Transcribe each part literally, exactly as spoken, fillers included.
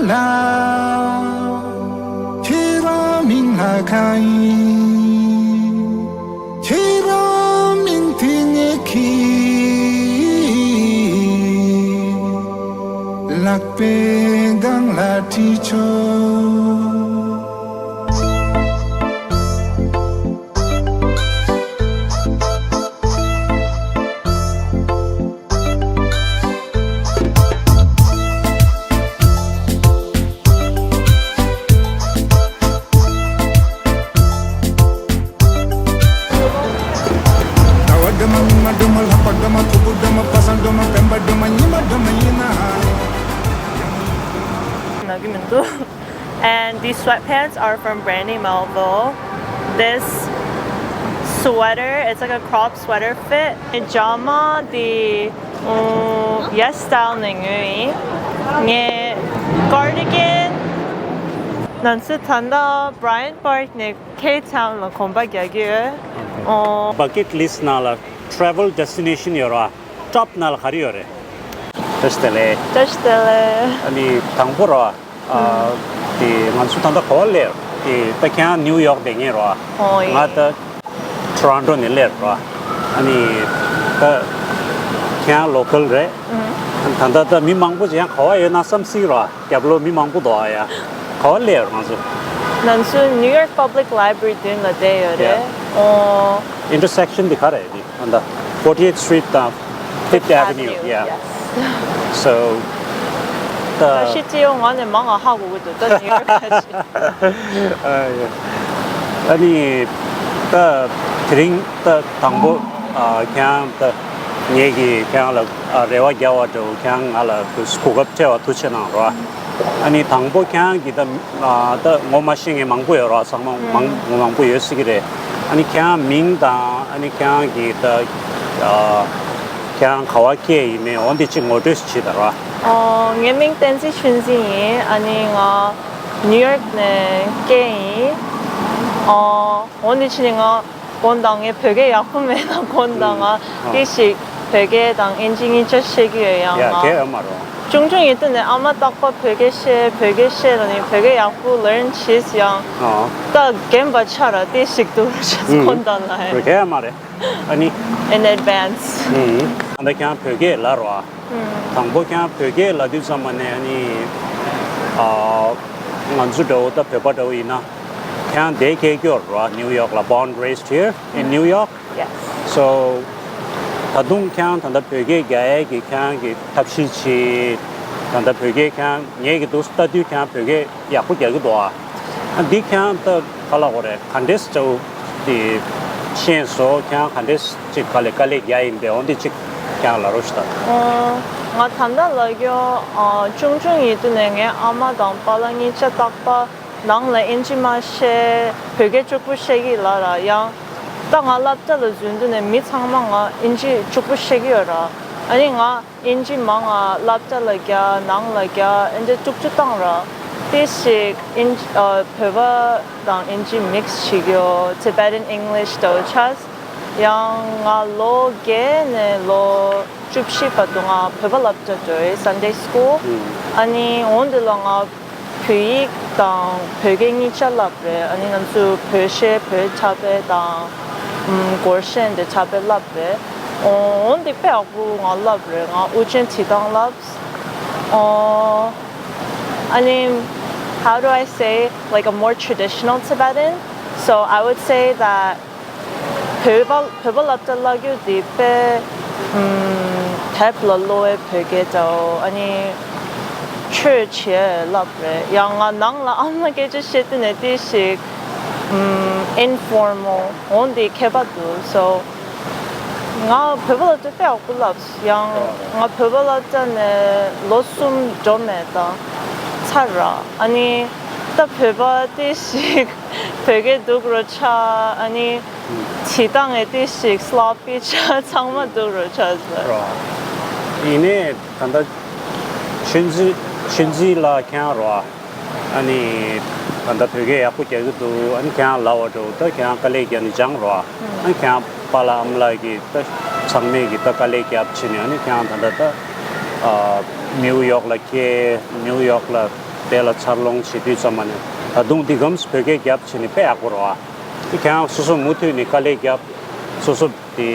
ལ། ཁྱེད་རང་མིང་ལ་གང་ཡིན། ཁྱེད་རང་མིང་དེ་ངས་ཁྱེད་ལག་པའི་སྒང་ལ་བྲིས་ཆོག་ཟླ་བ་སྒྲོལ་མ། མིག་དམར་སྒྲོལ་མ། ལྷག་པ་སྒྲོལ་མ། ཕུར་བུ་སྒྲོལ་མ། པ་སངས་སྒྲོལ་མ། སྤེན་པ་སྒྲོལ་མ། ཉི་མ་སྒྲོལ་མ་ཡིན་ན། ན་གི་མི་འདུག And these sweatpants are from Brandy Melville. This sweater, it's like a crop sweater fit. ཇ་མ་དེ་ཡེས་སི་ཊལ་ནས་ཉོས་ཡིན། ངས་ཀར་ཌི་གན། ང་ཚོ་ད་ལྟ་Bryant Park ནས་K Town ལ་གོམ་པ་རྒྱག་གི་ཡོད། ཨོ། Bucket list ནང་ལ་travel destination ཡོད་ར། ཊོབ་ནང་ལ་ག་རེ་ཡོད་རེད། བཀྲ་ཤིས་བདེ་ལེགས། བཀྲ་ཤིས་བདེ་ལེགས། ཨ་ནི་དང་པོ་ར། ཨ། དེ་ང་ཚོ་ད་ལྟ་ག་བ་སླེབས། དེ་ད་ཁྱེད་རང་ནིའུ་ཡོག་བསྡད་མཁན་ར། ཨོ་ཡིན། ང་ད་ཊོ་རོན་ཊོ་ནས་སླེབས་ར། ཨ་ནི་ད་ཁྱེད་རང་ལོ་ཀལ་རེད། ཨ་ནི་ད་ལྟ་ད་མི་མང་པོ་ཅིག་ཡང་ག་བ་ཡོད་ན་བསམ་སྲིད་ར། རྒྱབ་ལོགས་མི་མང་པོ་འདུག་ཨ་ཡ། ག་བ་སླེབས་ཡོད་ང་ཚོ། ང་ཚོ་New York Public Library མདུན་ལ་བསྡད་ཡོད་རེད། Yeah. ཨོ། Intersection དེ་ག་རེད་དེ། ཨ་ད་forty-eighth Street དང་Fifth Avenue. Yeah. Yes. So ད་ད་ཤི་ཅི་ཡོང་ང་ནས་མང་ང་ཧ་གོ་གི་འདུག་ད་New York ཁ་ཤས། ཨ་ཡ། ཨ་ནི་ད་དེ་རིང་ད་དང་པོ་ཨ་ཁྱེད་རང་ད་ངེད་ཀྱིས་ཁྱེད་རང་ལ་ཨ་རེ་བ་བརྒྱབ་པ་འདྲ་བོ། ཁྱེད་རང་ང་ལ་གོ་སྐབས་སྤྲད་པ་ཐུགས་རྗེ་གནང་རོགས། ཨ་ནི་དང་པོ་ཁྱེད་རང་གིས་ད་ཨ་ད་ངོ་མ་ཤེས་མཁན་མང་པོ་ཡོད་རོགས། ཚང་མ་མང་ངོ་མང་པོ་ཡོད་སྲིད་ཀྱི་རེད། ཨ་ནི་ཁྱེད་རང་མིང་དང་ཨ་ནི་ཁྱེད་རང་གིས་ད་ཨ་ཁྱེད་རང་ག་བ་སྐྱེས་ཡིན་མིན་འོ་འདི་གཅིག་ངོ་སྤྲོད་ཞིག་བྱེད་དང་རོགས། ཨོ། ངའི་མིང་བསྟན་འཛིན་ཆོས་འཛིན་ཡིན། ཨ་ནི་ང་ནིའུ་ཡོག་ནས་སྐྱེས་ཡིན། ཨོ། འོ་འདི་ཕྱི་ནས་ང་དགོངས་དག་ངའི་བོད་སྐད་ཡག་པོ་མེད་ན་དགོངས་དག་ང་ཨུམ། ཏི་ཞིག་བོད་སྐད་དང་ཨིན་ཇི་གཉིས་ཆ་ཤེས་ཀྱི་ཡོད། ཡང་ཡ་ང་གལ་ཡོད་མ་རེད། ཆུང་ཆུང་ཡིན་དུས་ནས་ཨ་མ་རྟག་པར་བོད་སྐད་བཤད་བོད་སྐད་བཤད་ལ་ནི་བོད་སྐད་ཡག་པོ་ལརན་བྱས་ཡང་ཨ་ད་རྒན་པ་ཆགས་ར་ཏི་ཞིག་འདུག་ར་ཞེས་ཨུམ། དགོངས་དག་ལ་ཡ། བོད་སྐད་ཡོད་མ་རེད། ཨ་ནི། In advance. ཨུམ། ད་ལྟ་ཁྱེད་རང་བོད་སྐད་ལབ་རོགས། ཨུམ། དང་པོ་ཁྱེད་རང་བོད་སྐད་ལབ་དུས་ཙམ་པ་ནས་ཨ་ནི། ཨ། ང་ཚོ་འདྲ་བོ་ད་བོད་པ་འདྲ་བོ་ཡིན་ན། ཁྱེད་རང་འདིར་སྐྱེས་ཀྱི་ཡོད་རོགས། ནིའུ་ཡོག་ལ། Born, raised here in New York. Yes. So ད་དུང་ཁྱེད་རང་ད་ལྟ་བོད་སྐད་རྒྱག་ཡས་ཀྱི་ཁྱེད་རང་གི་ཐབས་ཤེས་ཅིག་ད་ལྟ་བོད་སྐད་ཁྱེད་རང་ངེད་ཀྱི་འདུག་ལྟ་དུས་ཁྱེད་རང་བོད་སྐད་ཡག་པོ་རྒྱག་གི་འདུག་ཨ། ཨ་འདི་ཁྱེད་རང་ད་ག་ལབ་དགོས་རེད། ག་འདྲས་འདྲ་བོ་དེ་ཤེས་སོང་། ཁྱེད་རང་ག་འདྲས་ཅིག་ག་ལེ་དཀའ་ལས་རྒྱག་ཡིན་པས། འོ་འདི་ཅིག་ཁྱེད་རང་ལབ་རོགས་ཞུ་ད། ཨོ། ང་ད་ལྟ་ལབ་རྒྱུ། ཨ། ཆུང་ཆུང་ཡིན་དུས་ནས་ངའི་ཨ་མ་དང་པཱ་ལགས་གཉིས་ཆ་རྟག་པར་ནང་ལ་ཨིན་ཇི་མ་བཤད། བོད་སྐད་གཅིག་པུ་བཤད་ཀྱི་ལབ་ར། ཡང་ད་ང་སློབ་གྲྭ་ལ་འཛུལ་དུས་ནས་མི་ཚང་མ་ང་ཨིན་ཇི་གཅིག་པུ་བཤད་ཀྱི་ཡོད་ར། ཨ་ནི་ང་ཨིན་ཇི་མང་ང་སློབ་གྲྭ་ལ་རྒྱག་ནང་ལ་རྒྱག་ཨེ་འདྲ་ཀྲུག་ཀྲུག་བཏང་ར། དེ་ཞིག་ཨིན་ཨ་བོད་པ་དང་ཨིན་ཇི་མིག་སི་བྱེད་རྒྱུ། Tibetan English འདྲ་བོ་ཆགས། ཡང་ང་ལོ་བརྒྱད་ནས་ལོ་བཅུ་བཞི་བར་དུ་ང་བོད་པ་སློབ་གྲྭ་འགྲོ་ཡི། Sunday school. ཨ་ནི་འོན་ཏེ་ལ་ང་བོད་ཡིག་དང་བོད་སྐད་གཉིས་ཆ་བསླབ་རེད། ཨ་ནི་ང་ཚོ་བོད་གཞས་བོད་འཁྲབ་པ་དང་། ཨམ། སྒོར་གཞས་འདི་འཁྲབ་པ་བསླབ་རེད། འོ་འོན་ཏེ་དཔེ་ཡག་པོ་ང་བསླབ་རེད། ང་དབུ་ཅན་བྲིས་སྟངས་བསླབས། འོ། ཨ་ནི། How do I say, like, a more traditional Tibetan? So I would say that བོད་པ་བོད་པ་སློབ་གྲྭ་བསླབ་རྒྱུ་འདི་དཔེ། ཨམ། དེབ་ལ་ཀློག་པའི་བོད་སྐད་འདྲ་བོ། ཨ་ནི་ཆོས་བྱེད་བསླབ་རེད། ཡང་ང་ནང་ལ་ཨ་མ་སྐད་ཆ་བཤད་དུས་ནས་དེ་ཞིག་ཨམ། informal འོན་ཏེ་ཁྱད་པར་འདུག So ང་བོད་པ་སློབ་གྲྭ་དཔེ་ཡག་པོ་བསླབས། ཡང་ང་བོད་པ་སློབ་གྲྭ་ནས་ལོ་གསུམ་འགྲོ་མེད་དང་ཚར་ར། ཨ་ནི་ད་བོད་པ་དེ་ཞིག་བོད་སྐད་སྡུག་རུ་ཆགས། ཨ་ནི་བྲིས་སྟངས་ངས་དེ་ཞིག་sloppy ཆགས། ཚང་མ་སྡུག་རུ་ཆགས་ཟེར། རོ། ཡིན་ནའི་ད་ལྟ་ཆོས་འཛིན་ཆོས་འཛིན་ལགས་ཁྱེད་རང་རོ། ཨ་ནི་ད་ལྟ་བོད་སྐད་ཡག་པོ་རྒྱག་གི་འདུག་ཨ་ནི་ཁྱེད་རང་ལབ་པ་འདྲ་བོ་ད་ཁྱེད་རང་དཀའ་ལས་རྒྱག་ནས་སྦྱངས་རོ། ཨ་ནི་ཁྱེད་རང་པཱ་ལགས་ཨ་མ་ལགས་ཀྱིས་ད་ཚང་མས་ཀྱིས་ད་དཀའ་ལས་རྒྱབ་བྱས་ནས། ཨ་ནི་ཁྱེད་རང་ད་ལྟ་ད་ཨ་ནིའུ་ཡོག་ལ་སྐྱེས། ནིའུ་ཡོག་ལ་ དེ་ལ་འཚར་ལོངས་བྱེད་དུས་ཙམ་པ་ནས་ད་དུང་འདི་གམ་བོད་སྐད་རྒྱབ་བྱས་ནས་དཔེ་ཡག་པོ་རེད་བ། དེ་ཁྱེད་རང་སོ་སོ་མུ་མཐུད་ནས་དཀའ་ལས་རྒྱབ། སོ་སོ་དེ་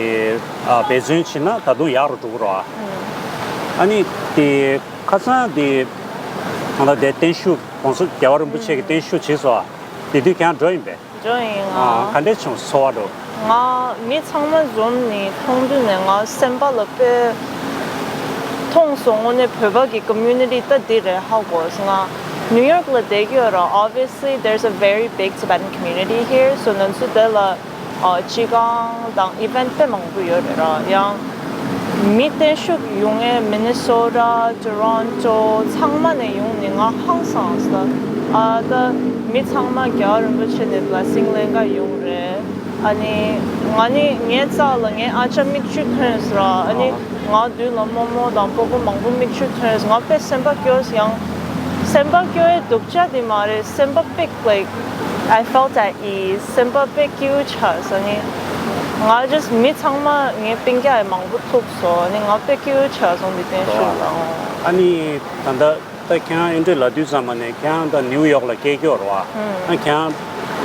ཨ་འབད་བརྩོན་བྱས་ན་ད་དུང་ཡག་རུ་འགྲོ་གི་རེད་བ། ཨ་ནི་དེ་ཁ་སང་དེ་ད་ལྟ་དེ་བརྟན་བཞུགས་༸གོང་ས་༸རྒྱལ་བ་རིན་པོ་ཆེ་གི་བརྟན་བཞུགས་བྱས་སོང་བ། དེ་དུས་ཁྱེད་རང་འགྲོ་ཡིན་པས། འགྲོ་ཡིན་ང་། ཨ་ག་འདྲས་བྱུང་ཚོར་བ་འདྲ། ང་མི་ཚང་མ་འཛོམས་ནས་མཐོང་དུས་ནས་ང་སེམས་པ་ལ་དཔེ་མཐོང་སོང་། དངོས་གནས་བོད་པ་གི་ཀོ་མུ་ནི་ཊི་ད་འདི་རེད་ཧ་གོ་སོང་། ང་ནིའུ་ཡོག་ལ་བསྡད་ཀྱི་ཡོད་ར། Obviously there's a very big Tibetan community here, so ང་ཚོ་དེ་ལ་ཨ་སྤྱི་ཁང་དང་ཨི་ཝེན་ཊི་དཔེ་མང་པོ་ཡོད་རེད་ར། ཡང་མི་བརྟན་བཞུགས་ཡོང་མཁན་མི་ནི་སོ་ཊ། ཊོ་རོན་ཊོ་ཚང་མ་ནས་ཡོང་ནས་ང་ཧང་སངས་ལ། ཨ་ད་མི་ཚང་མ་རྒྱལ་བ་རིན་པོ་ཆེ་ནས་བྷི་ལེ་སིང་ལེན་ག་ཡོང་རེད། ཨ་ནི་ང་ནི་ངའི་རྩ་ལ་ངའི་ཨ་ཅག་མིག་ཆུ་ཐོན་སོང་ར། ཨ་ནི་ང་མདུན་ལ་རྨོ་མོ་དང་སྤོ་བོ་མང་པོ་མིག་ཆུ་ཐོན་སོང་། ང་དཔེ་སེམས་པ་སྐྱོ་སོང་། ཡང་སེམས་པ་སྐྱོ་ཡའི་སྡུག་ཅག་དེ་མ་རེད། སེམས་པ་དཔེ་like I felt at ease. སེམས་པ་དཔེ་སྐྱིད་པོ་ཆགས་སོང་། ཨ་ནི་ང་just མི་ཚང་མ་ངའི་སྤུན་ཀྱག་ཡང་མང་པོ་ཐུག་སོང་། ཨ་ནི་ང་དཔེ་སྐྱིད་པོ་ཆགས་སོང་འདི་བརྟན་བཞུགས་ལ། ཨ་ནི་ད་ལྟ་ད་ཁྱེད་རང་ཨེ་འདྲས་ལབ་དུས་ཙམ་པ་ནས་ཁྱེད་རང་ད་ནིའུ་ཡོག་ལ་སྐྱེས་ཀྱི་ཡོད་རེད་བ། ཨ་ཁྱེད་རང་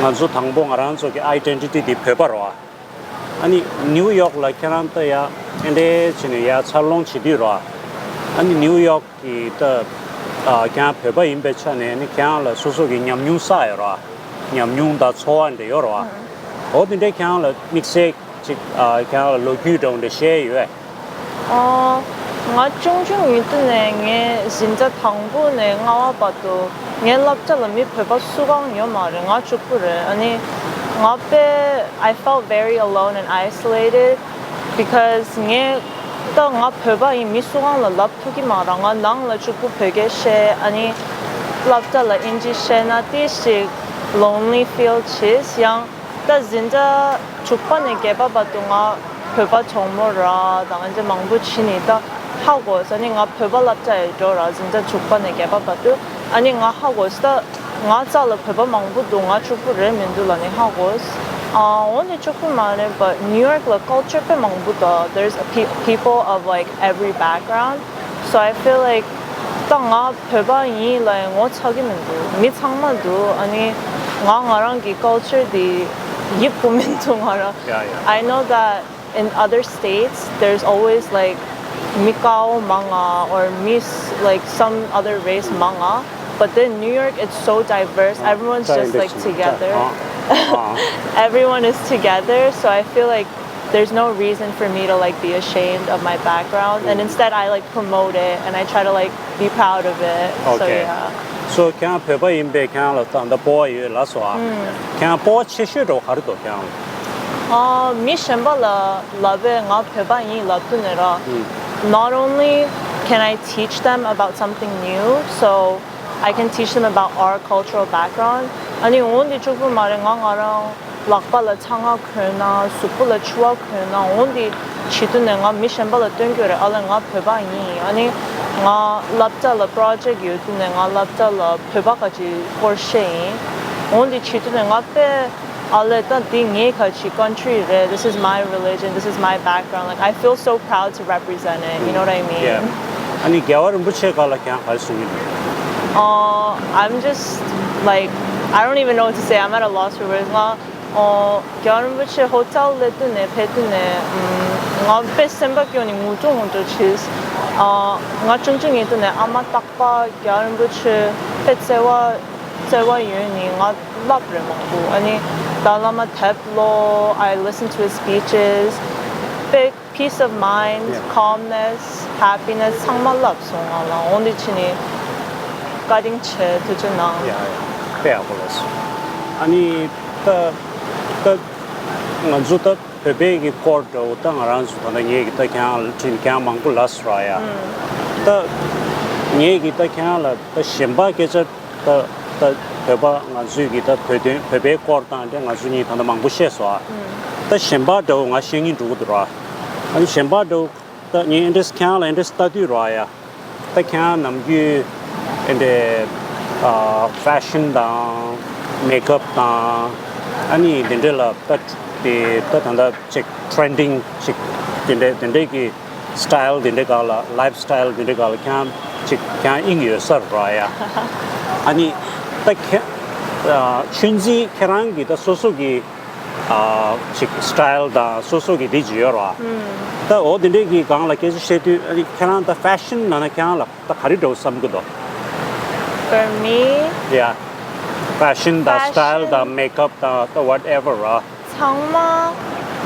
ང་ཚོ་དང་པོ་ང་རང་ཚོ་གི་ཨའི་ཌེན་ཊི་ཊི་འདི་བོད་པ་རེད་བ། ཨ་ནི་ནིའུ་ཡོག་ལ་ཁྱེད་རང་ད་ཡ་ཨེ་འདྲས་བྱས་ནས་ཡ་འཚར་ལོངས་བྱེད་དུས་རེད་བ། ཨ་ནི་ནིའུ་ཡོག་གི་ད་ཨ་ཁྱེད་རང་བོད་པ་ཡིན་པའི་ཆ་ནས་ཨ་ནི་ཁྱེད་རང་ལ་སོ་སོ་གི་ཉམས་མྱོང་བསགས་ཡོད་རེད་བ། ཉམས་མྱོང་དང་ཚོར་བ་འདྲ་ཡོད་རེད་བ། འོ་དེ་འདྲས་ཁྱེད་རང་ལ་དམིགས་བསལ་ཅིག་ཨ་ཁྱེད་རང་ལ་ལོ་རྒྱུས་འདྲ་བོ་འདྲ་བཤད་ཡོད། ཨ། ང་ཆུང་ཆུང་ཡིན་དུས་ནས་ངའི་འཛིན་གྲྭ་དང་པོ་ནས་ལྔ་པ་བར་དུ་ངའི་སློབ་གྲྭ་ལ་མི་བོད་པ་སུ་གང་ཡོད་མ་རེད། ང་གཅིག་པུ་རེད། ཨ་ནི་ང་དཔེ་I felt very alone and isolated because ངས་ད་ང་བོད་པ་ཡིན། མི་སུ་གང་ལ་ལབ་ཐུབ་ཀྱི་མ་རེད། ང་ནང་ལ་གཅིག་པུ་བོད་སྐད་བཤད། ཨ་ནི་སློབ་གྲྭ་ལ་ཨིན་ཇི་བཤད་ན་ཏོག་ཙམ་lonely feel བྱེད། ཡང་ད་འཛིན་གྲྭ་དྲུག་པ་ནས་བརྒྱད་པ་བར་དུ་ང་བོད་པ་གྲོགས་མོ་ར་དང་ཨ་འདྲ་མང་པོ་བྱས་ནས་ད་ཧ་གོ་སོང་། ཨ་ནི་ང་བོད་པ་སློབ་གྲྭ་ཡི་འགྲོ་ར། འཛིན་གྲྭ་དྲུག་པ་ནས་བརྒྱད་པ་བར་དུ། ཨ་ནི་ང་ཧ་གོ་སོང་། ད་ང་རྩ་ལ་བོད་པ་མང་པོ་འདུག་ང་གཅིག་པུ་རེད་མི་འདུག་ལབ་ནས་ཧ་གོ་སོང་། ཨ་འོ་ནི་གཅིག་པུ་མ་རེད། But New York ལ་culture དཔེ་མང་པོ་འདུག There's a pe- people of like every background. So I feel like ད་ང་བོད་པ་ཡིན་ལབ་ཡང་ངོ་ཚ་གི་མི་འདུག་མི་ཚང་མ་འདུག་ཨ་ནི་ང་ང་རང་གི་culture དེ་ཡིབ་དགོས་མི་འདུག་ང་རང་། Yeah, yeah. I know that in other states there's always like མི་དཀར་པོ་མང་ང་or མི་like some other race མང་ང་། But then New York, it's so diverse. Everyone's just like together. Everyone is together, so I feel like there's no reason for me to like be ashamed of my background, and instead I like promote it and I try to like be proud of it. So, okay. Yeah. So ཁྱེད་རང་བོད་པ་ཡིན་པས་ཁྱེད་རང་ལ་ད་ལྟ་སྤོབས་པ་ཡོད་ལབ་སོང་ཨ། ཁྱེད་རང་སྤོབས་པ་ཆེ་ཤོས་འདྲ་བོ་ག་རེ་འདུག་ཁྱེད་རང་ལ། ཨ། མི་གཞན་པ་ལ་ལབ་པས་ང་བོད་པ་ཡིན་ལབ་དུས་ནས་ར། Not only can I teach them about something new, so I can teach them about our cultural background. ཨ་ནི་འོ་འདི་གཅིག་པུ་མ་རེད། ང་ང་རང་ལག་པ་ལ་ཚ་ང་གོན་ན། གཟུགས་པོ་ལ་ཕྱུ་པ་གོན་ན། འོ་འདི་བྱེད་དུས་ནས་ང་མི་གཞན་པ་ལ་སྟོན་གྱི་རེད། ཨ་ལས་ང་བོད་པ་ཡིན། ཨ་ནི་ང་སློབ་གྲྭ་ལ་པྲོ་ཇེག་ཡོད་དུས་ནས་ང་སློབ་གྲྭ་ལ་བོད་པ་ག་ཅིག་སྐོར་བཤད་ཡིན། འོ་འདི་བྱེད་དུས་ནས་ང་དཔེ་ཨ་ལས་ད་འདི་ངའི་ག་ཅིག་country རེད། This is my religion, this is my background. Like, I feel so proud to represent it, you know what I mean? Yeah. ཨ་ནི་རྒྱལ་བ་རིན་པོ་ཆེ་སྒང་ལ་ཁྱེད་རང་ག་རེ་གསུང་གི་འདུག Uh, I'm just like, I don't even know what to say. I'm at a loss for words. ང་ཨོ་རྒྱལ་བ་རིན་པོ་ཆེ་ཧོ་ཊེལ་སླེབས་དུས་ནས་ཕེབས་དུས་ནས་ཨམ་ང་དཔེ་སེམས་པ་སྐྱོ་ནས་ངུ་འགྲོ་ངུ་འགྲོ་བྱས། ཨ་ང་ཆུང་ཆུང་ཡིན་དུས་ནས་ཨ་མ་རྟག་པར་རྒྱལ་བ་རིན་པོ་ཆེ་དཔེ་བརྩེ་བ་བརྩེ་བ་ཡོད་ནི་ང་ལབ་རེད་མང་པོ། ཨ་ནི་ཏཱ་ལའི་ལཱ་མ་དེབ་ཀློག I listen to his speeches. དཔེ peace of mind, yeah, calmness, happiness ཚང་མ་ལབ་སོང་ང་ལ། འོ་འདི་བྱས་ནས་བཀའ་དྲིན་ཆེ། ཐུགས་རྗེ་གནང་། ཡ་ཡ། དཔེ་ཡག་པོ་ལབ་སོང་། ཨ་ནི་ད་ད་ང་ཚོ་ད་བོད་པའི་གི་སྐོར་འདྲ་བོ་ད་ང་རང་ཚོ་ད་ལྟ་ངས་གི་ད་ཁྱེད་རང་ལ་དྲིས་ནས་ཁྱེད་རང་མང་པོ་ལབ་སོང་ར་ཡ། ད་ངས་གི་ད་ཁྱེད་རང་ལ་ད་གཞན་པ་སྐད་ཆ་ད་ད་བོད་པ་ང་ཚོས་ཀྱི་ད་བོད་དོན་བོད་པའི་སྐོར་དང་འདྲ་ང་ཚོ་གཉིས་ད་ལྟ་མང་པོ་བཤད་སོང་ཨ། ད་གཞན་པ་འདྲ་བོ་ང་བཤད་སྙིང་འདོད་ཀྱི་འདུག་ར། ཨ་ནི་གཞན་པ་འདྲ་བོ་ད་ངས་ཨེ་འདྲས་ཁྱེད་རང་ལ་ཨེ་འདྲས་ལྟ་དུས་ར་ཡ། ད་ཁྱེད་རང་ནམ་རྒྱུན་ཨེ་འདྲས་ཨ་ཧྥེ་ཤན་དང་མེག་ཨབ་དང་ཨ་ནི་དེ་འདྲས་ལ་ད་དེ་ད་ད་ལྟ་ཅིག་ཊེན་ཌིང་ཅིག་དེ་འདྲས་དེ་འདྲས་ཀྱི་སི་ཊལ་དེ་འདྲའི་སྒང་ལ། ལའིབ་སི་ཊལ་དེ་འདྲའི་སྒང་ལ་ཁྱེད་རང་ཅིག་ཁྱེད་རང་དབྱིངས་ཡོད་ས་རེད་ཡ། ཨ་ནི་ད་ཁྱེད་ཨ་ཆུན་ཙི་ཁྱེད་རང་གི་ད་སོ་སོ་གི་ཨ་ཅིག་སི་ཊའིལ་དང་སོ་སོ་གི་འདི་ཅིག་ཡོད་རེད་བ། ད་འོ་དེ་འདྲའི་གི་སྒང་ལ་སྐད་ཆ་བཤད་དུས། ཨ་ནི་ཁྱེད་རང་ད་ཕེ་ཤན་ནང་ན་ཁྱེད་རང་ལ་ད་ག་རེ་འདྲ་བོ་བསམ་གི་འདུག? For me, yeah. ཕེ་ཤན་དང་སི་ཊའིལ་དང་མེག་ཨབ་དང་ད་ཝ་ཊེ་ཨེ་ཝར་ར། ཚང་མ།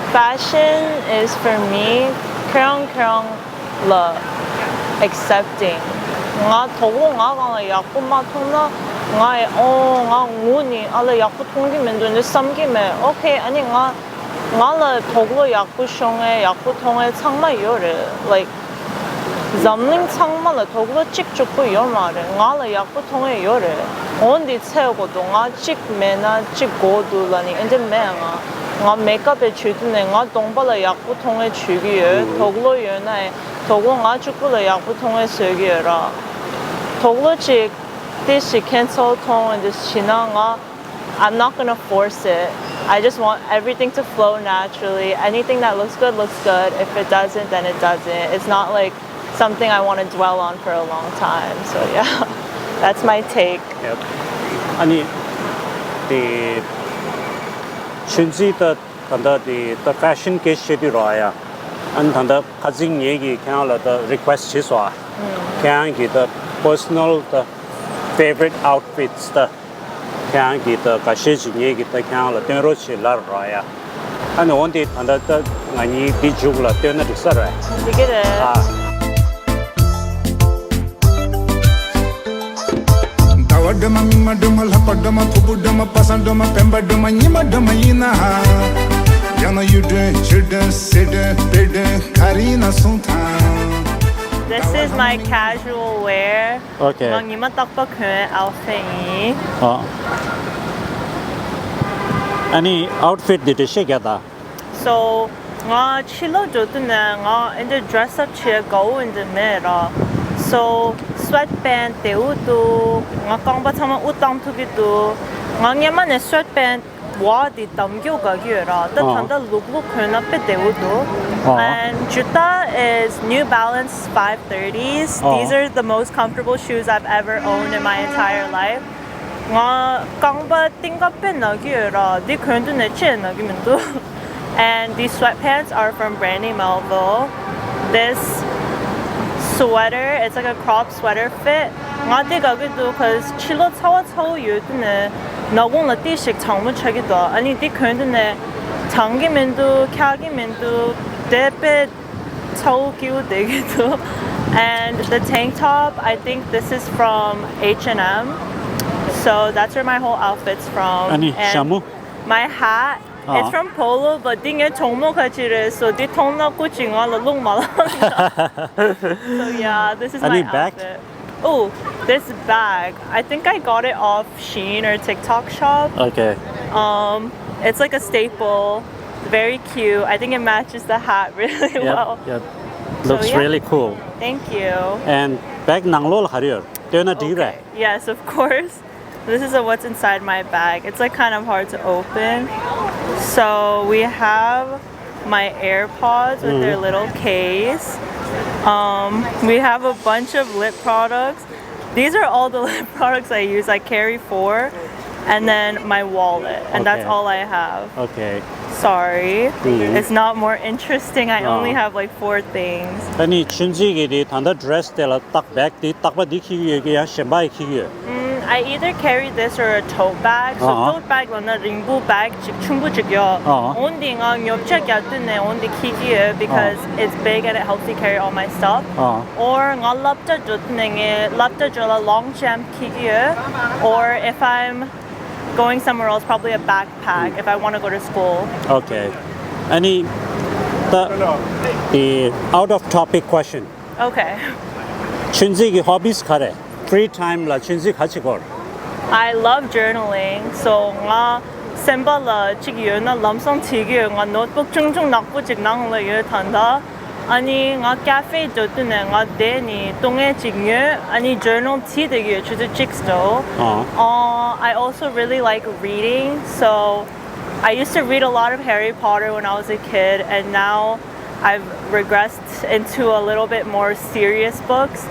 Fashion is for me. ཁྱེད་རང་ཁྱེད་རང་ལ་ཨེག་སེབ་ཊིང་། ང་དོག་པོ་ང་སྒང་ལ་ཡག་པོ་མ་མཐོང་ན། ང་ཨེ་ཨོ་ང་ངུ་ནི་ཨ་ལ་ཡག་པོ་མཐོང་གི་མི་འདུག་འདི་བསམ་གི་མེད། ཨོ་ཁེ། ཨ་ནི་ང་ང་ལ་དོག་པོ་ཡག་པོ་ཤོང་ངེས་ཡག་པོ་མཐོང་ངེས་ཚང་མ་ཡོད་རེད། ལའིཀ་འཛམ་གླིང་ཚང་མ་ལ་དོག་པོ་གཅིག་གཅིག་པོ་ཡོད་མ་རེད། ང་ལ་ཡག་པོ་མཐོང་ངེས་ཡོད་རེད། འོ་འདི་ཚད་དགོས་འདུག་ང་གཅིག་མེད་ན་གཅིག་དགོས་འདུག་ལབ་ནི་ཨེ་འདྲ་མེད། ང་ང་མེག་ཨབ་བྱེད་དུས་ནས་ང་གདོང་པ་ལ་ཡག་པོ་མཐོང་ངེས་བྱེད་ཀྱི་ཡོད། དོག་པོ་ཡོད་ན་ཡང་དོག་པོ་ང་གཅིག་པོ་ལ་ཡག་པོ་མཐོང་ངེས་བཟོ་གི་ཡོད་ར། དོག་པོ་ཅིག་ཏིས་ཤིག་ཁེན་སལ་མཐོང་ངེས་འདི་བྱེད་ན། ང I'm not gonna force it. I just want everything to flow naturally. Anything that looks good, looks good. If it doesn't, then it doesn't. It's not like something I want to dwell on for a long time. So, yeah, that's my take. Yep. ཨ་ནི་དེ་ཆུན་ཙི་ད་ད་ལྟ་དེ་ད་ཕེ་ཤན་སྐད་ཆ་བཤད་དུས་ར་ཡ། ཨ་ནི་ད་ལྟ་ཁ་སང་ངེད་ཀྱིས་ཁྱེད་རང་ལ་ད་རི་ཀུ་ཨེ་སི་ཊི་བྱས་སོང་ཨ། ཁྱེད་རང་གི་ད་པར་སོ་ནལ་ད་ཕེ་ཝ་རིཊ་ཨའུཊ་ཕིཊ་ད་ཁྱེད་རང་གི་ད་འགའ་ཤས་ཅིག་ངེད་ཀྱིས་ད་ཁྱེད་རང་ལ་སྟོན་རོགས་བྱེད་ལབ་ར་ཡ། ཨ་ནི་འོ་འདི་ད་ལྟ་ད་ང་གཉིས་འདི་མཇུག་ལ་སྟོན་ན་འགྲིག་ས་རེད། འགྲིག་གི་རེད། ཨ། ཟླ་བ་སྒྲོལ་མ། མིག་དམར་སྒྲོལ་མ། ལྷག་པ་སྒྲོལ་མ། ཕུར་བུ་སྒྲོལ་མ། པ་སངས་སྒྲོལ་མ། སྤེན་པ་སྒྲོལ་མ། ཉི་མ་སྒྲོལ་མ་ཡིན་ན། ཡང་ན་གཡུ་སྒྲོན། བྱུ་སྒྲོན། གསེར་སྒྲོན། དཔལ་སྒྲོན། ག་རེ་ཡིན་ན་གསུངས་དང་། This is my casual wear. Okay. ང་ཉི་མ་རྟག་པར་གོན་ཨའུཊ་ཕིཊ་ཡིན། ཨ། ཨ་ནི་ཨའུཊ་ཕིཊ་འདི་འགྲེལ་བཤད་རྒྱག་དང་། So, ང་ཕྱི་ལོགས་འགྲོ་དུས་ནས་ང་འདི་འདྲ་ཌི་རེ་སི་ཨབ་བྱེད་དགའ་བོ་འདི་མེད་ར། So, སུ་ཝེ་ཊི་པེན་ཊི་བདེ་བོ་འདུག་ང་རྐང་པ་ཚང་མ་དབུགས་བཏང་ཐུབ་ཀྱི་འདུག་ང་སྔོན་མ་ནས་སུ་ཝེ་ཊི་པེན་ཊི་བ་འདི་འདམ་རྒྱུ་དགའ་གི་ཡོད་ར། ད་ད་ལྟ་ལུག་ལུག་གོན་ན་དཔེ་བདེ་བོ་འདུག And ཇུ་ཏ is New Balance five thirties. These are the most comfortable shoes I've ever owned in my entire life. ང་རྐང་པ་གཏིང་ཁ་དཔེ་ན་གི་ཡོད་ར། འདི་གོན་དུས་ནས་ཅི་ན་གི་མི་འདུག And these sweatpants are from Brandy Melville. This sweater, it's like a crop sweater fit. ང་འདི་དགའ་གི་འདུག cause ཕྱི་ལོགས་ཚ་བ་ཚ་བོ་ཡོད་དུས་ནས་ནག་ཁུང་ལ་ཏིས་ཤིག་གྲང་མོ་ཆགས་ཀྱི་འདུག་ཨ་ནི་འདི་གོན་དུས་ནས་གྲང་གི་མི་འདུག་འཁྱག་གི་མི་འདུག་དེ་དཔེ་ཚ་བོ་སྐྱིད་པོ་བསྡད་ཀྱི་འདུག And the tank top, I think this is from H and M. So that's where my whole outfit's from. ཨ་ནི་ཞྭ་མོ། And my hat, it's from Polo, but འདི་ངའི་གྲོགས་མོ་ཁ་ཅིག་རེད། So འདི་མཐོང་ན་སྐུ་མཁྱེན། ང་ལ་རླུང་མ་ལངས། So yeah, this is my outfit. Oh, this bag. I think I got it off Shein or TikTok shop. Okay. Um, it's like a staple. Very cute. I think it matches the hat really well. Yep. Looks really cool. Thank you. And bag ནང་ལོགས་ལ་ག་རེ་ཡོད། སྟོན་ན་འགྲིག་རེད། Yes, of course. This is a, what's inside my bag. It's like kind of hard to open. So we have my AirPods with their little case. Um, we have a bunch of lip products. These are all the lip products I use. I carry four, and then my wallet, and that's all I have. Okay. Sorry. It's not more interesting. I only have like four things. ཨ་ནི་ཆུན་ཙི་གི་དེ་ད་ལྟ་ཌི་རེ་སི་དེ་ལ་བཏགས་བེག་དེ་བཏགས་པ་འདི་འཁྱེར་གྱི་ཡོད་ཀྱི་ཡང་གཞན་པ་ཡི་འཁྱེར་གྱི་ཡོད། Mm, I either carry this or a tote bag. So tote bag ལབ་ན་རིང་པོ་བེག་ཅིག་ཆུང་པོ་ཅིག་ཡོད། འོ་འདི་ང་ཉོ་ཆ་རྒྱག་དུས་ནས་འོ་འདི་འཁྱེར་གྱི་ཡོད། Because it's big and it helps me carry all my stuff. Or ང་སློབ་གྲྭ་འགྲོ་དུས་ནས་ངས་སློབ་གྲྭ་འགྲོ་ལ་long jump འཁྱེར་གྱི་ཡོད། Or if I'm going somewhere else, probably a backpack if I want to go to school. Okay. ཨ་ནི་ད་དེ་out of topic question. Okay. ཆུན་ཙི་གི་ཧོ་བིས་ག་རེ། Free time ལ་ཆུན་ཙི་ག་ཅིག་གོ། I love journaling. So ང་སེམས་པ་ལ་ཅིག་ཡོད་ན་ལམ་སང་བྲིས་ཀྱི་ཡོད། ང་ནོཊ་བུག་ཆུང་ཆུང་ནག་པོ་ཅིག་ནང་ལ་ཡོད་ད་ལྟ། ཨ་ནི་ང་ཀ་ཕེ་འགྲོ་དུས་ནས་ང་བསྡད་ནི་བཏུང་ངེས་ཅིག་ཉོས། ཨ་ནི་journal བྲིས་བསྡད་ཀྱི་ཡོད། ཆུ་ཚོད་གཅིག་འགྲོ། Uh, I also really like reading. So I used to read a lot of Harry Potter when I was a kid, and now I've regressed into a little bit more serious books.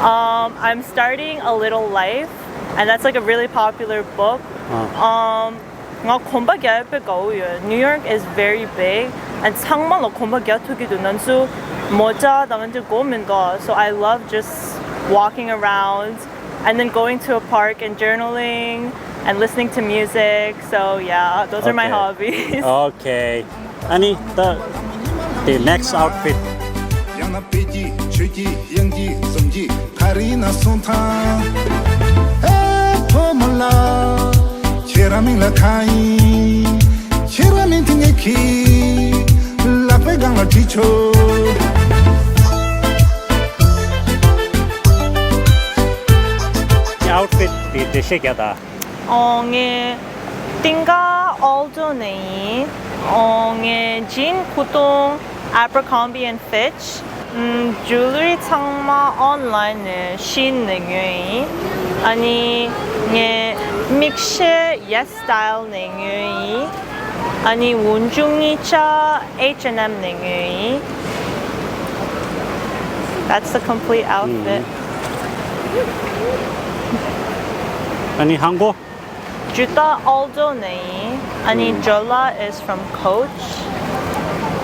Um, I'm starting A Little Life And that's like a really popular book. Um, ང་གོམ་པ་རྒྱག་ཡ་དཔེ་དགའ་བོ་ཡོད། New York is very big and ཚང་མ་ལ་གོམ་པ་རྒྱག་ཐུབ་ཀྱི་འདུག་ང་ཚོ་མོ་ཊ་དང་འདི་འདྲ་དགོས་མི་འདུག So I love just walking around and then going to a park and journaling and listening to music. So yeah, those are my hobbies. Okay. ཨ་ནི་ད་དེ་next outfit. ཡང་ན་དཔེ་སྐྱིད་ཆོས་སྐྱིད་དབྱངས་སྐྱིད་འཛུམ་སྐྱིད་ག་རེ་ཡིན་ན་སོང་ཐང་། ཨེ་ཕོ་མོ་ལ་ཁྱེད་རང་མིང་ལ་གང་ཡིན། ཁྱེད་རང་མིང་དེ་ངས་ཁྱི་ལག་པའི་སྒང་ལ་བྲིས་ཆོག outfit དེ་འགྲེལ་བཤད་རྒྱག་དང་། ཨོ་ངས་ཏིང་ཀ་ཨོལ་ཏོ་ནས་ཡིན། ཨོ་ངས་ཇིན་ཁུ་ཏུང་Abercrombie and Fitch ཨམ་ཇུ་ལི་རི་ཚང་མ་ཨོན་ལན་ནས་ཤིན་ནས་ཉོས་ཡིན། ཨ་ནི་ངས་མིག་ཤེལ་Yes Style ནས་ཉོས་ཡིན། ཨ་ནི་འོན་ཆུང་གཉིས་ཆ་H and M ནས་ཉོས་ཡིན། That's the complete outfit. ཨ་ནི་ཧང་གོ། Juta Aldo ནས་ཡིན། ཨ་ནི་Jola is from Coach.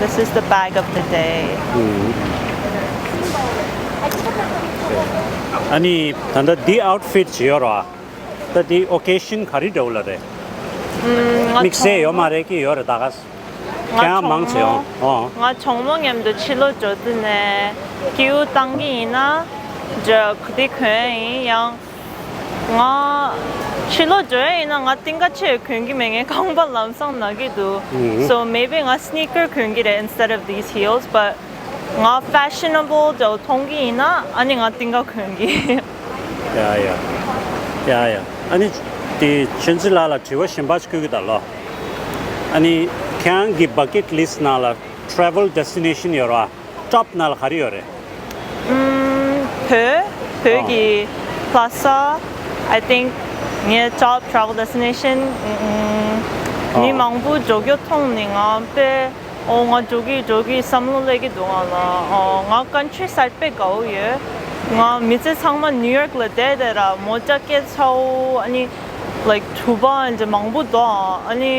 This is the bag of the day. ཨ་ནི་ད་ལྟ་འདི་outfit ཅིག་ཡོད་ར། ད་འདི་occasion ག་རེ་འདྲ་བོ་ལ་རེད། དམིགས་བསལ་ཡོད་མ་རེད་ཀྱི་ཡོད་རེད་ད་ག་ང་གྲོགས་མོ་ང་གྲོགས་མོ་མཉམ་དུ་ཕྱི་ལོགས་འགྲོ་དུས་ནས་ཀེའུ་བཏང་གི་ཡིན་ན་འདྲ་གུ་དེ་གོན་ཡིན་ཡང་། ང་ཕྱི་ལོགས་འགྲོ་ཡ་ཡིན་ན་ང་ཏིང་ཀ་ཆེ་གོན་གི་མེད། ངའི་རྐང་པ་ལམ་སང་ན་གི་འདུག So maybe ང་sneaker གོན་གི་རེད instead of these heels, but ང་fashionable འདྲ་བོ་མཐོང་གི་ཡིན་ན་ཨ་ནི་ང་ཏིང་ཀ་གོན་གི། ཡ་ཡ་ཡ་ཡ། ཨ་ནི་དེ་ཆོས་འཛིན་ལགས་ལ་དྲི་བ་གཞན་པ་ཞིག་བསྐུལ་གི་ད་ལོ། ཨ་ནི་ཁྱེད་རང་གི་bucket list ནང་ལ་travel destination ཡོད་ར། top ནང་ལ་ག་རེ་ཡོད་རེད། ཨམ། བོད། བོད་ཀྱི་ལྷ་ས། I think ངའི་top travel destination ཨམ། མི་མང་པོ་འགྲོ་རྒྱུ་མཐོང་ནས་ང་དཔེ་ཨོ་ང་འགྲོ་གི་འགྲོ་གི་བསམ་བློ་སླེབས་ཀྱི་འདུག་ང་ལ་ཨོ་ང་country side དཔེ་དགའ་བོ་ཡོད། ང་མི་ཚེ་ཚང་མ་New York ལ་བསྡད་བསྡད་ར་མོ་ཊ་སྐད་ཚ་བོ་ཨ་ནི་like གྲུ་པ་འདྲ་མང་པོ་འདུག་ཨ་ནི།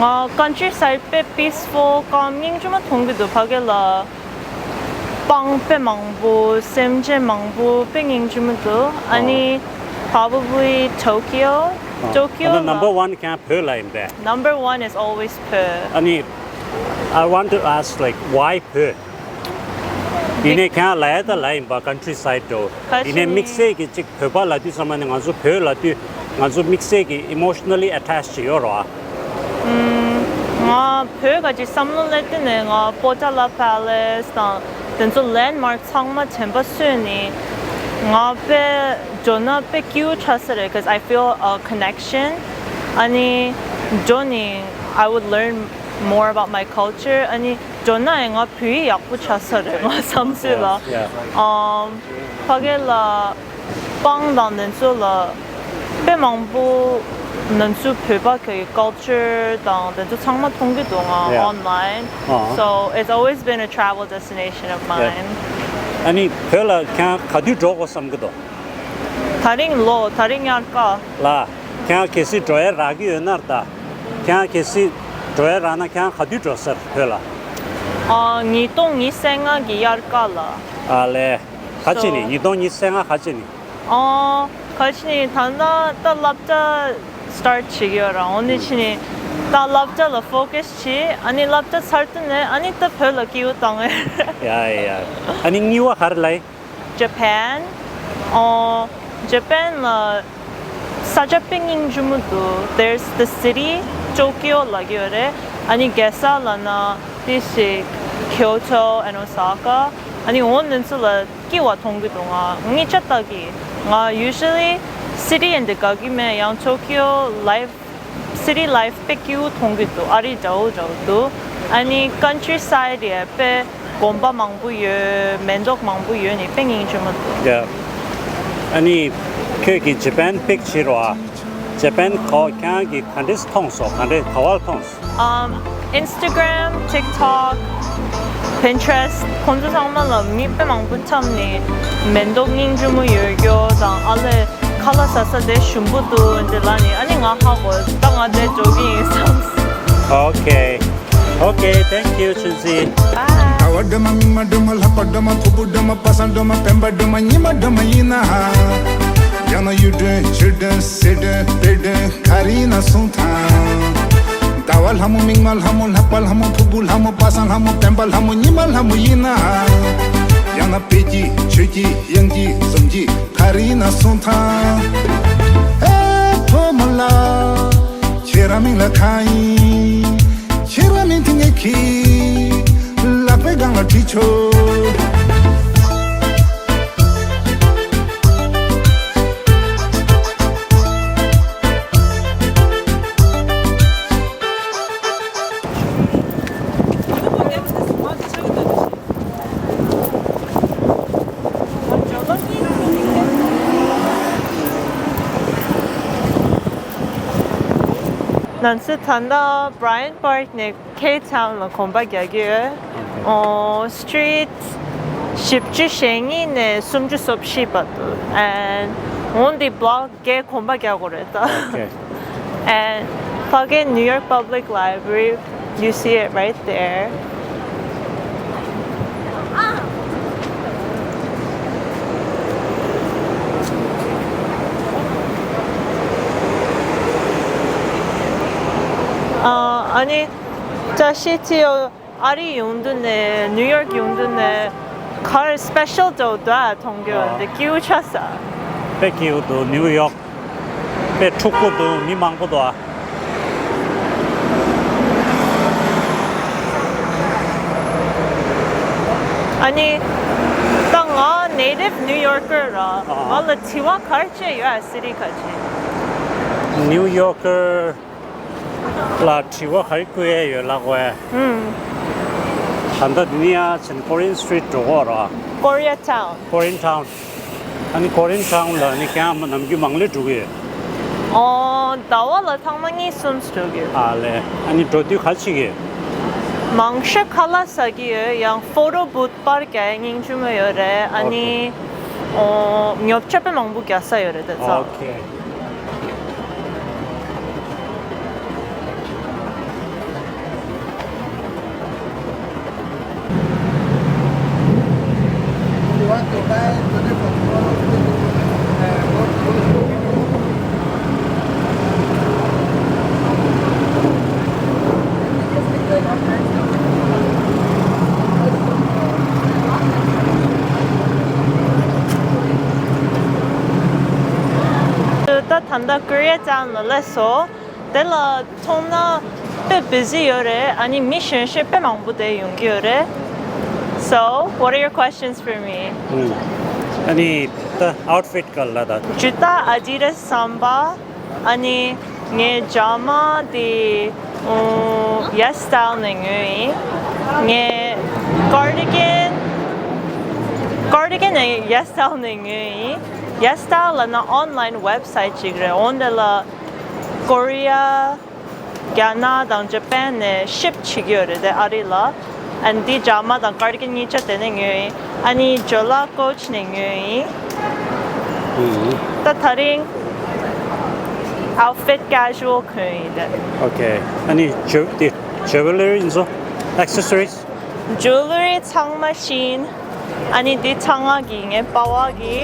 ང་country side དཔེ་peaceful calm སྙིང་རྗེ་མོ་མཐོང་གི་འདུག་ཕ་གི་ལ་སྤང་དཔེ་མང་པོ་སེམས་ཅན་མང་པོ་དཔེ་སྙིང་རྗེ་མོ་འདུག་ཨ་ནི་probably Tokyo Tokyo ལ་number one ཁྱེད་བོད་ལ་ཡིན་པས། Number one is always བོད། ཨ་ནི་I want to ask like why བོད། ཡིན་ནའི་ཁྱེད་ལ་ཡ་ད་ལ་ཡིན་པ་country side འགྲོ། ཡིན་ནའི་དམིགས་བསལ་གྱི་གཅིག་བོད་པ་ལབ་དུས་ཙམ་པ་ནི་ང་ཚོ་བོད་ལབ་དུས་ང་ཚོ་དམིགས་བསལ་གྱི་emotionally attached ཡོད་རེད་བ། ང་བོད་ག་ཅིག་བསམ་བློ་སླེབས་དུས་ནས་ང་Potala Palace དང་དེ་ཚོ་landmark ཚང་མ་དྲན་པ་གསོས་ནས་ང་དཔེ་འགྲོ་ན་དཔེ་སྐྱིད་པོ་ཆགས་ས་རེད། Because I feel a connection. ཨ་ནི་འགྲོ་ནས་I would learn more about my culture. ཨ་ནི་འགྲོ་ན་ཡང་ང་བོད་ཡིག་ཡག་པོ་ཆགས་ས་རེད་ང་བསམ་ཚུལ་ལ། ཨམ། ཕ་གི་ལ་སྤང་དང་དེ་ཚོ་ལ་དཔེ་མང་པོ་ང་ཚོ་བོད་པ་གི་culture དང་དེ་ཚོ་ཚང་མ་མཐོང་གི་འདུག་ང་online. So it's always been a travel destination of mine. ཨ་ནི་བོད་ལ་ཁྱེད་ག་དུས་འགྲོ་དགོས་བསམ་གི་འདུག་ད་རིང་ལོ་ད་རིང་དབྱར་ཁ། ལ། ཁྱེད་གལ་སྲིད་འགྲོ་ཡ་རག་གི་ཡོད་ན་ད། ཁྱེད་གལ་སྲིད་འགྲོ་ཡ་རག་ན་ཁྱེད་ག་དུས་འགྲོ་ཟེར་བོད་ལ། ཨ། ཉིས་སྟོང་ཉི་ཤུ་རྩ་ལྔ་གི་དབྱར་ཁ་ལ། ཨ་ལས། ག་ཅི་ནི་ཉིས་སྟོང་ཉི་ཤུ་རྩ་ལྔ་ག་ཅི་ནི། ཨ། ག་ཅི་ནི་ད་ལྟ་ད་སློབ་གྲྭ་start བྱེད་ཀྱི་ཡོད་ར། འོ་ནི་ཅི་ནི་ད་སློབ་གྲྭ་ལ་focus བྱེད། ཨ་ནི་སློབ་གྲྭ་ཚར་དུས་ནས་ཨ་ནི་ད་བོད་ལ་སྐྱིད་པོ་བཏང་ཡ། ཡ་ཡ། ཨ་ནི་གཉིས་པ་ག་རེ་ལབ་ཡིན། Japan. ཨོ། Japan ལ་ས་ཆ་དཔེ་སྙིང་རྗེ་མོ་འདུག There's the city, Tokyo ལབ་ཀྱི་ཡོད་རེད། ཨ་ནི་རྒྱལ་ས་ལབ་ན་དེ་ཞིག Kyoto and Osaka. ཨ་ནི་འོ་དེ་ཚོ་ལ་སྐྱིད་པ་མཐོང་གི་འདུག་ང་གཉིས་ཆ་ལྟ་གི། ང་usually city and དགའ་གི་མེད། ཡང་Tokyo life city life དཔེ་སྐྱིད་པོ་མཐོང་གི་འདུག་ཨ་རི་འདྲ་བོ་འདྲ་བོ་འདུག་ཨ་ནི་country side ཡ་དཔེ་དགོན་པ་མང་པོ་ཡོད། མེ་ཏོག་མང་པོ་ཡོད་ནི་དཔེ་སྙིང་རྗེ་མོ་འདུག Yeah. ཨ་ནི་ཁྱོད་ཀྱིས་Japan pick བྱེད་རོགས་ཨ། Japan ག་ཁྱེད་རང་གིས་ག་འདྲས་མཐོང་སོང་། ག་འདྲས་ག་བར་མཐོང་སོང་། Um, Instagram, TikTok, Pinterest ཁོང་ཚོ་ཚང་མ་ལ་མི་དཔེ་མང་པོ་འཁྲབ་ནི་མེ་ཏོག་སྙིང་རྗེ་མོ་ཡོད་རྒྱུ་དང་ཨ་ལས། ཁ་ལག་ཟ་ས་དེ་ཞུམ་པོ་འདུག་འདི་ལ་ནི། ཨ་ནི་ང་ཧ་གོ། ད་ང་དེ་འགྲོ་གི་ཡིན་བསམ། Okay. Okay, thank you, Chuzi. Bye. ཟླ་བ་སྒྲོལ་མ་མིག་དམར་སྒྲོལ་མ་ལྷག་པ་སྒྲོལ་མ་ཕུར་བུ་སྒྲོལ་མ་པ་སངས་སྒྲོལ་མ་སྤེན་པ་སྒྲོལ་མ་ཉི་མ་སྒྲོལ་མ་ཡིན་ན། ཡང་ན་གཡུ་སྒྲོན་ཆུ་སྒྲོན་སེ་སྒྲོན་སྤེ་སྒྲོན་ག་རེ་ཡིན་ན་གསུང་དང་། ཟླ་བ་ལྷ་མོ་མིག་དམར་ལྷ་མོ་ལྷག་པ་ལྷ་མོ་ཕུར་བུ་ལྷ་མོ་པ་སངས་ལྷ་མོ་སྤེན་པ་ལྷ་མོ་ཉི་མ་ལྷ་མོ་ཡིན་ན། ཡང་ན་དཔལ་གྱི་ཆོས་ཀྱི་དབྱངས་ཀྱི་འཛུམ་གྱི་ག་རེ་ཡིན་ན་གསུང་དང་། ཨེ་ཕོ་མོ་ལ། ཁྱེད་རང་མིང་ལ་གང་ཡིན། ཁྱེད་རང་མིང་དེ་ངས་ཁྱི། ལག་པའི་སྒང་ལ་བྲིས་ཆོག་ང་ཚོ་ད་ལྟ་Bryant Park ནས་K-Town ལ་གོམ་པ་རྒྱག་གི་ཡོད། ཨོ། Street བཞི་བཅུ་ཞེ་གཉིས་ནས་སུམ་ཅུ་སོ་བཞི་བར་དུ། And on the block བརྒྱད་གོམ་པ་རྒྱག་དགོས་རེད་ད། Okay. And ཕ་གི་New York Public Library, you see it right there. ཨ་ནི་བཀྲ་ཤིས་ཐིའོ། ཨ་རི་ཡོང་དུས་ནས་ནིའུ་ཡོག་ཡོང་དུས་ནས་གར་སྤེ་ཤལ་འདྲ་བོ་འདུག་ཨ། མཐོང་རྒྱུ་ཨ། འདི་སྐྱིད་པོ་ཆགས་སོང་། དཔེ་སྐྱིད་པོ་འདུག་ནིའུ་ཡོག་དཔེ་འཁྲུག་པོ་འདུག་མི་མང་པོ་འདུག་ཨ། ཨ་ནི་ད་ང་native New Yorker ར། ཨ། ང་ལ་དྲི་བ་ག་རེ་བྱས་ཡོད་ཨ། སི་ཊི་ག་ཅི། ནིའུ་ཡོག་གར་ལ་དྲི་བ་ག་རེ་བཀོད་ཡས་ཡོད་ལབ་དགོས། ཨུམ། ད་ལྟ་འདི་ནས་ཡར་ཕྱིན་Korean Street འགྲོ་གི་ཡོད་རེད་བ། Koreatown. Koreatown. ཨ་ནི་Koreatown ལ་ནི་ཁྱེད་རང་ནམ་རྒྱུན་མང་ལོས་འགྲོ་གི་ཡོད། ཨོ། ཟླ་བ་ལ་ཐེངས་མ་གཉིས་གསུམ་འགྲོ་གི་ཡོད། ཨ་ལས། ཨ་ནི་འགྲོ་དུས་ག་རེ་བྱེད་ཀྱི་ཡོད། མང་ཤོས་ཁ་ལག་ཟ་གི་ཡོད། ཡང་photo booth པར་རྒྱག་ཡས་སྙིང་རྗེ་མོ་ཡོད་རེད། ཨ་ནི། Okay. ཨོ། ཉོ་ཆ་དཔེ་མང་པོ་རྒྱག་ས་ཡོད་རེད་ད་ཚ། Okay. ད་ད་ལྟ་Koreatown ལ་སླེབས་སོང་། དེ་ལ་མཐོང་ན་དཔེ་བི་ཟི་ཡོད་རེད། ཨ་ནི་མི་གཞོན་གཞོན་དཔེ་མང་པོ་དེ་ཡོང་གི་ཡོད་རེད། So, what are your questions for me? ཨ་ནི་ད་outfit ག་ལ་ད། ཇུ་ཏ་Adidas བསམ་པ། ཨ་ནི་ངའི་ཇ་མ་དེ་ཨུ་Yes Style ནས་ཉོས་ཡིན། ངའི་cardigan, cardigan ནས་Yes Style ནས་ཉོས་ཡིན། Yes Style ལབ་ན་online website ཅིག་རེད། འོན་ཏེ་ལ་Korea རྒྱ་ནག་དང་Japan ནས་ship བྱེད་ཀྱི་ཡོད་རེད་དེ་ཨ་རི་ལ། And འདི་ཇ་མ་དང་cardigan གཉིས་ཆ་དེ་ནས་ཉོས་ཡིན། ཨ་ནི་ཇོ་ལ་Coach ནས་ཉོས་ཡིན། ཨུ། ད་ད་རིང་outfit casual གོན་ཡིན་དེ། Okay. ཨ་ནི་ཇུ་དེ་jewelry ཡིན་ཚོ། Accessories. Jewelry ཚང་མ་Shein། ཨ་ནི་འདི་ཚང་མ་གི་ངའི་པ་ཕ་གི།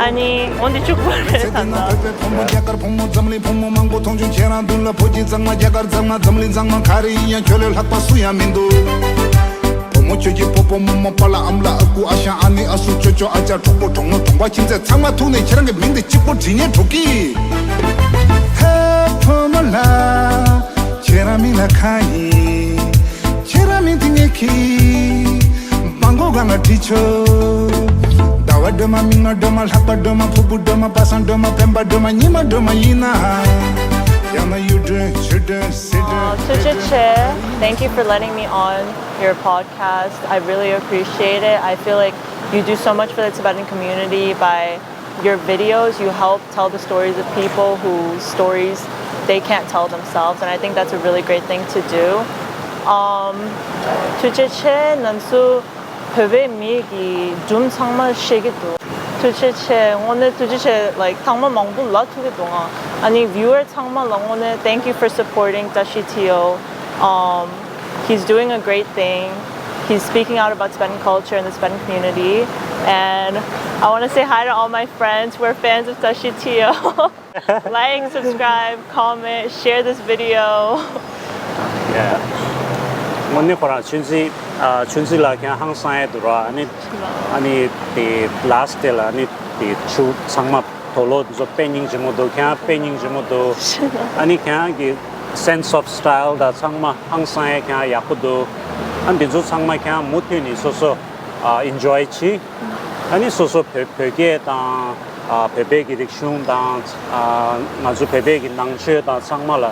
ཨ་ནི་འོ་འདི་བཅུག་པ་རེད་ད་ལྟ། ཕོ་མོ་རྒྱ་གར་ཕོ་མོ་འཛམ་གླིང་ཕོ་མོ་མང་པོ་མཐོང་བྱུང་། ཁྱེད་རང་མདུན་ལ་ཕོ་སྐྱེས་གཙང་མ་རྒྱ་གར་གཙང་མ་འཛམ་གླིང་གཙང་མ་ག་རེ་ཡིན་ཡང་ཁྱོད་ལས་ལྷག་པ་སུ་ཡང་མི་འདུག་ཕོ་མོ་ཁྱོད་ཀྱི་སྤོ་བོ་རྨོ་མོ་པཱ་ལགས་ཨ་མ་ལགས་ཨ་ཁུ་ཨ་ཞང་ཨ་ནེ་ཨ་སྲུ་ཅོ་ཅོ་ཨ་ཅག་གྲོགས་པོ་གྲོགས་མོ་གྲོང་པ་ཁྱིམ་མཚེས་ཚང་མ་ཐུག་ནས་ཁྱེད་རང་གི་མིང་དེ་གཅིག་པོ་བྲིས་ཉན་འགྲོ་གི། ཧེ་ཕོ་མོ་ལགས། ཁྱེད་རང་མིང་ལ་གང་ཡིན། ཁྱེད་རང་མིང་དེ་ངས་ཁྱི། སྦྲ་མགོ་སྒང་ལ་བྲིས་ཆོག་ཟླ་བ་སྒྲོལ་མ་མིག་དམར་སྒྲོལ་མ་ལྷག་པ་སྒྲོལ་མ་ཕུར་བུ་སྒྲོལ་མ་པ་སངས་སྒྲོལ་མ་སྤེན་པ་སྒྲོལ་མ་ཉི་མ་སྒྲོལ་མ་ཡིན་ན། ཡང་ན་གཡུ་སྒྲོན་ཆུ་སྒྲོན་སེ་སྒྲོན། ཐུགས་རྗེ་ཆེ། Thank you for letting me on your podcast. I really appreciate it. I feel like you do so much for the Tibetan community by your videos. You help tell the stories of people whose stories they can't tell themselves, and I think that's a really great thing to do. Um, ཐུགས་རྗེ་ཆེ། ང་ཚོ་བོད་པའི་མི་གི་སྒྲུང་ཚང་མ་ཤེས་ཀྱི་འདུག་ཐུགས་རྗེ་ཆེ། དངོས་གནས་ཐུགས་རྗེ་ཆེ། Like ཚང་མ་མང་པོ་ལབ་ཐུབ་ཀྱི་འདུག་ཨ། ཨ་ནི་viewer ཚང་མ་ལ་དངོས་གནས་thank you for supporting Tashi Teo. Um, he's doing a great thing. He's speaking out about Tibetan culture and the Tibetan community. And I want to say hi to all my friends. We're fans of Tashi Teo. Like, subscribe, comment, share this video. Yeah. དངོས་གནས་ཁོ་རང་ཆུ་འཛིན་ཨ་ཆུ་འཛིན་ལགས་ཀྱང་ཧང་སང་ཡས་འདུག་ར། ཨ་ནི་ཨ་ནི་དེ་last day་ལ་ཨ་ནི་དེ་ཆུ་ཚང་མ་དོ་ལོ་འདི་ཚོ་དཔེ་སྙིང་རྗེ་མོ་འདུག་ཁྱེད་རང་དཔེ་སྙིང་རྗེ་མོ་འདུག་ཨ་ནི་ཁྱེད་རང་གི་sense of style་དང་ཚང་མ་ཧང་སང་ཡས་ཁྱེད་རང་ཡག་པོ་འདུག་ཨ་འདི་ཚོ་ཚང་མ་ཁྱེད་རང་མུ་མཐུད་ནས་སོ་སོ་ཨ་enjoy་བྱེད། ཨ་ནི་སོ་སོ་བོད་བོད་སྐད་དང་ཨ་བོད་པའི་གི་རིག་གཞུང་དང་ཨ་ང་ཚོ་བོད་པའི་གི་ནང་ཆོས་དང་ཚང་མ་ལ་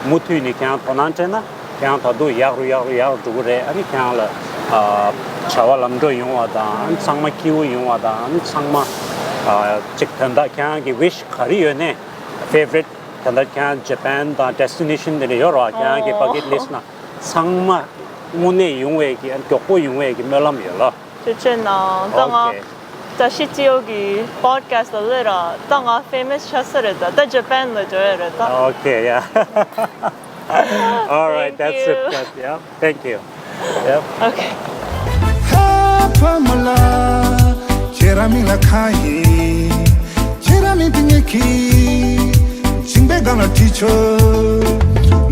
མུ་མཐུད་ནས་ཁྱེད་རང་དོ་སྣང་སྤྲད་ན་ཁྱེད་རང་ད་དུང་ཡག་རུ་ཡག་རུ་ཡག་རུ་འགྲོ་གི་རེད། ཨ་ནི་ཁྱེད་རང་ལ་ཨ་བྱ་བ་ལམ་འགྲོ་ཡོང་བ་དང་ཨ་ནི་ཚང་མ་སྐྱིད་པོ་ཡོང་བ་དང་ཨ་ནི་ཚང་མ་ཨ་ཅིག་དོན་དག་ཁྱེད་རང་གི་wish་ག་རེ་ཡོད་ནའི་favorite་དོན་དག་ཁྱེད་རང་Japan་དང་destination་དེ་འདྲ་ཡོད་རེད་བ། ཁྱེད་རང་གི་bucket list་ནང་ཚང་མ་དངོས་གནས་ཡོང་བའི་གི་ཨ་ནི་མགྱོགས་པོ་ཡོང་བའི་གི་སྨོན་ལམ་ཡོད་ལ། ཐུགས་རྗེ་ཆེ་གནང་། ད་ང་Okay. Tashi Teo་གི་podcast་ལ་སླེབས་ར། ད་ང་famous་ཆགས་ས་རེད། ད་ད་Japan་ལ་འགྲོ་ཡ་རེད་ད། Okay, yeah. All right, Thank that's you. It. That, yeah. Thank you. Yep. Okay. ཧ་ཕ་མ་ལ། ཁྱེད་རང་མིང་ལ་ཁ་ཡིན། ཁྱེད་རང་མིང་དེ་ངས་ཁྱི། ཞིང་པའི་སྒང་ལ་ཁྲིད་ཆོག་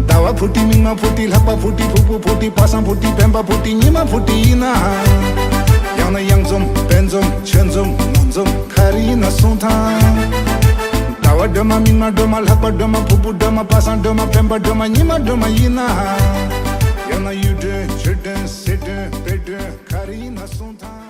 ཟླ་བ་ཕུ་ཏི་མིག་དམར་ཕུ་ཏི་ལྷག་པ་ཕུ་ཏི་ཕུ་བོ་ཕུ་ཏི་པ་སངས་ཕུ་ཏི་སྤེན་པ་ཕུ་ཏི་ཉི་མ་ཕུ་ཏི་ཡིན་ན། ཡང་ན་གཡང་འཛོམས་དཔལ་འཛོམས་ཆོས་འཛོམས་ནོར་འཛོམས་ག་རེ་ཡིན་ན་གསུང་དང་། ཟླ་བ་སྒྲོལ་མ་མིག་དམར་སྒྲོལ་མ་ལྷག་པ་སྒྲོལ་མ་ཕུ་བོ་སྒྲོལ་མ་པ་སངས་སྒྲོལ་མ་སྤེན་པ་སྒྲོལ་མ་ཉི་མ་སྒྲོལ་མ་ཡིན་ན། ཡང་ན་གཡུ་སྒྲོན་ཆུ་སྒྲོན་སེ་སྒྲོན་དཔལ་སྒྲོན་ག་རེ་ཡིན་ན་གསུང་དང་།